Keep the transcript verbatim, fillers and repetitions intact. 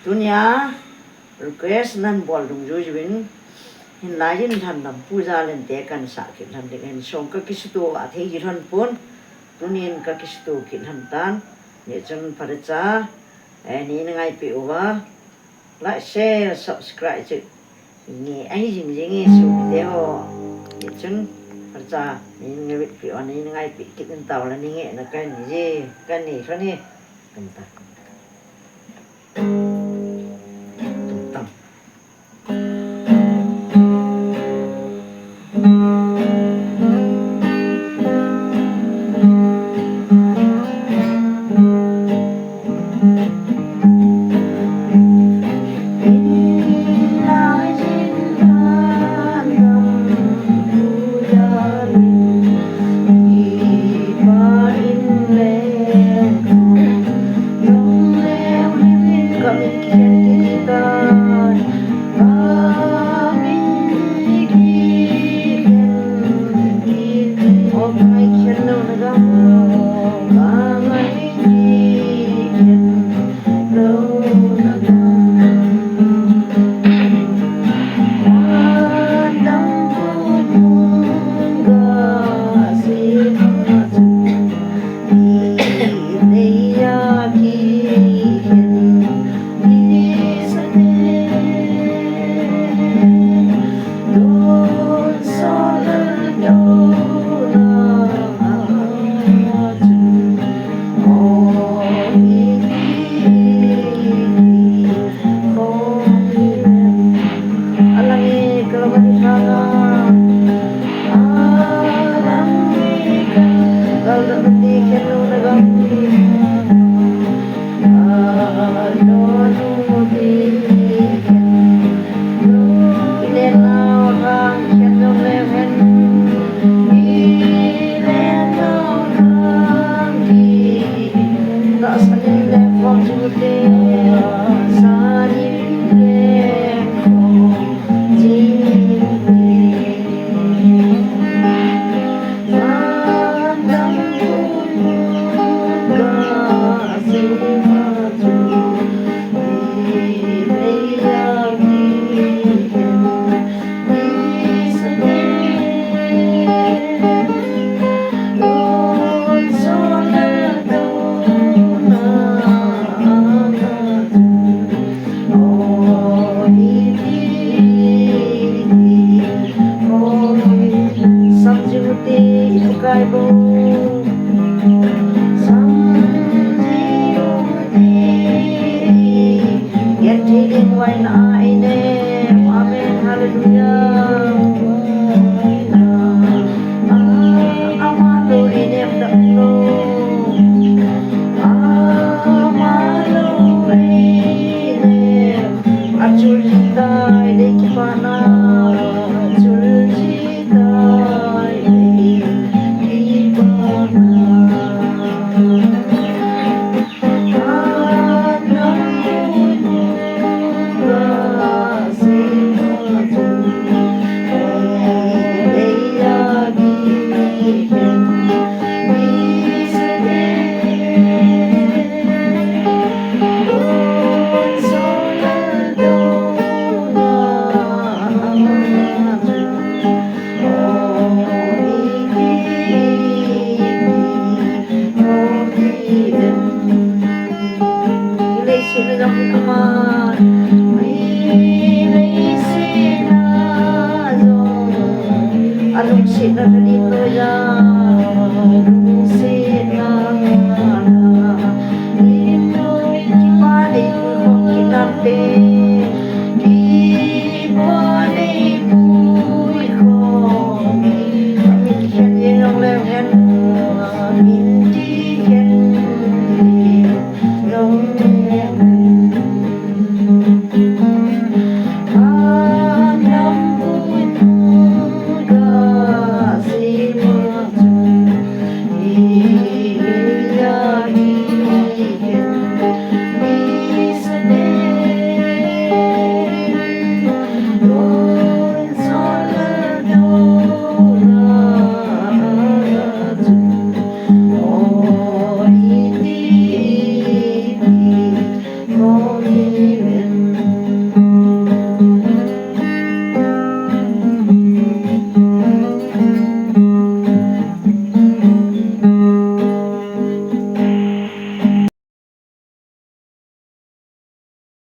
Tunia request nan bol dungjuiyin, hinlaiyin lhan lam puja lente kan sah kit lhon ding ahin, song kakisuto a thei ji lhon pon, tunin kakisuto kit lhon tan, nechun phatecha, eh, nei na ngaipeh uva, like, share, subscribe chu nge ahi jingjing e sopite ho. Nechun phatecha nei na ngaipeh uva, nei na ngaipeh kit in taule nei ngehna kanei ji, kanei lhon e. Kan ta. Tum tam. Amen. Hallelujah.